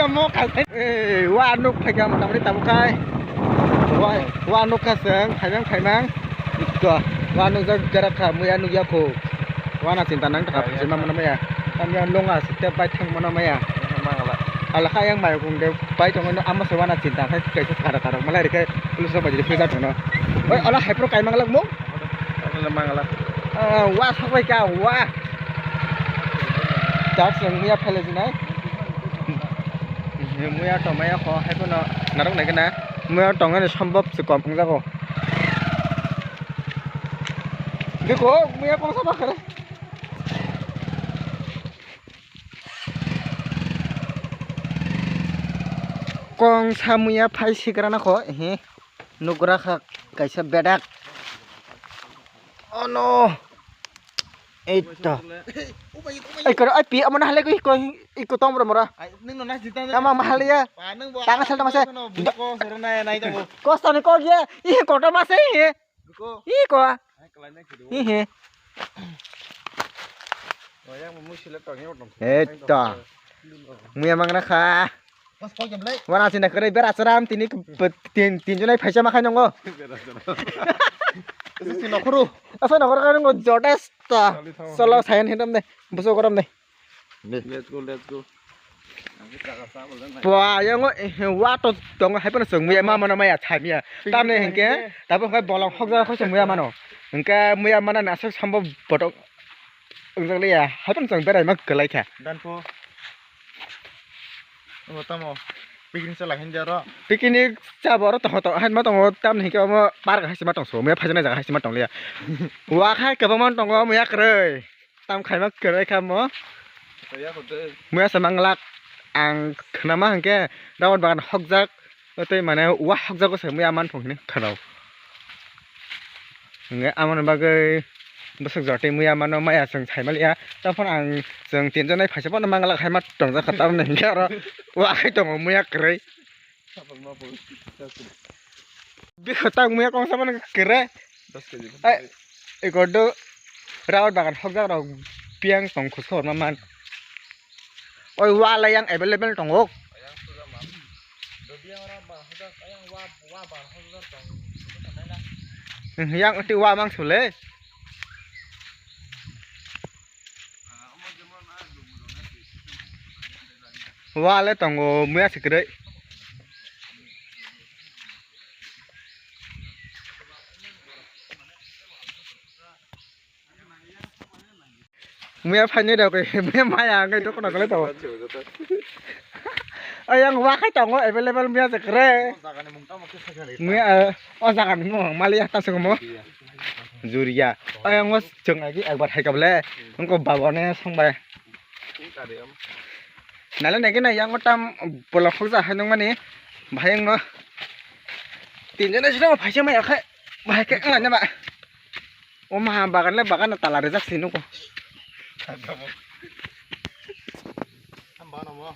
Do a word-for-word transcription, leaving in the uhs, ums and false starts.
Muya mo kaisa. Eh, wa nuk phaikha mota moti tabuk khai. Wa, wa nuk kha seng, phaimang, phaimang. Ikko, wa nuk jak gara kha, muya nuk yakho. Wa na chinta nang ta kha, phaima mano maya. Tamya longa step bai thang mano maya. Mangala. Ala kha yang mai kung de bai tongo, amo se wa na chinta khai kaisa khara khara malai rikhe, pulis rok bai rikhe jak tono. Oi, ala hai pro kai manglak mo? Ala mangala. Ah, wa sabai ka, wa. Tak seng muya phele jinai. Muya tongmaya kho, hai phano narwk nai gana. Muya tongmani sombop se kom wngjago. Dekho, muya kongsa ba khare. Kongsa muya phai sigrana kho, ehe. Nugra kha kaisa bedak. Oh no. Eita. Ai koro ai pi amana hale ko ko iko tom ro mora. Ai, nung no nasi tang. Tama mahal ya. Pa, nung bo. Tang sel tama se. Buko sero nai nai tong. Kosto ni ko ye. Ih koto mase ye. Buko. Ih ko. Ai, kelai nai kidu. Ih he. Wayang mu sila tong yo tong. Eita. Muya mangra kha. Wana sina kare bera saram tini tin tin jonai phaisa ma khai nongo. Isi nokhoro. Asa nokhoro kare ngo jotes ta. Solo sayan hindam de. Buso gorom de. Let's go, let's go. Pua yango wa to tongo hai pano chwng muya ma mano maya thamya. Tamne hinkhe tabo khai bolong hokjak khoi chwng muya mano. Hinkhe muya mana na aswk sambo botok. Wngjakliya, haphano chwng beraima kwlaikha. Danpho. Omo tamo picnic chala hinjaro. Picnic chabo oro tongo tongo, haino tongo tamni hinkhe omo park hai sima tongso, muya phajaknai jaga hai sima tongliya. Wa khai kwbangma tongo, muya kwrwi. Tam khaima kwrwi kha omo. Muya se manglak ang khnama hinkhe rabar bagan hokjak. O tei mane wa hokjago se muya manthok hinwi khwnao. Hwnwi amoni bagwi bwswk jotwi muya mano maya chwng saimaliya. Tamo phano ang chwng tinjon nai phaisa phano manglak hai ma tongjak kha tamni hinkhe oro wa hai tongo muya kwrwi. Bikho tang muya kongsa mano kwrwi. Dos kg. Ai, eko do rabar bagan hokjak rok biyang tong khuso horma man. Oi wa lai yang available tongo. Yang ti wa mang sule. Wa le tongo muya sikrei. Muya phainai rok, muya maya wngwi dukno kwlai tongo. Ayang wa khai tongo available muya se kre. Muya, eh, o jaga ni mung mali ya ta sung mo. Juriya. Ayang o chwng agi ekbar hai kable. Wngko babo ne song bai. Nale nagi na yang o tam bolong khokja hai nung mani. Bahai wngno. Tinjana jino phaisa maya khai. Bahai khe wngna ba. O maha bagan le bagan tala rijak si nugo. Hamba no mo.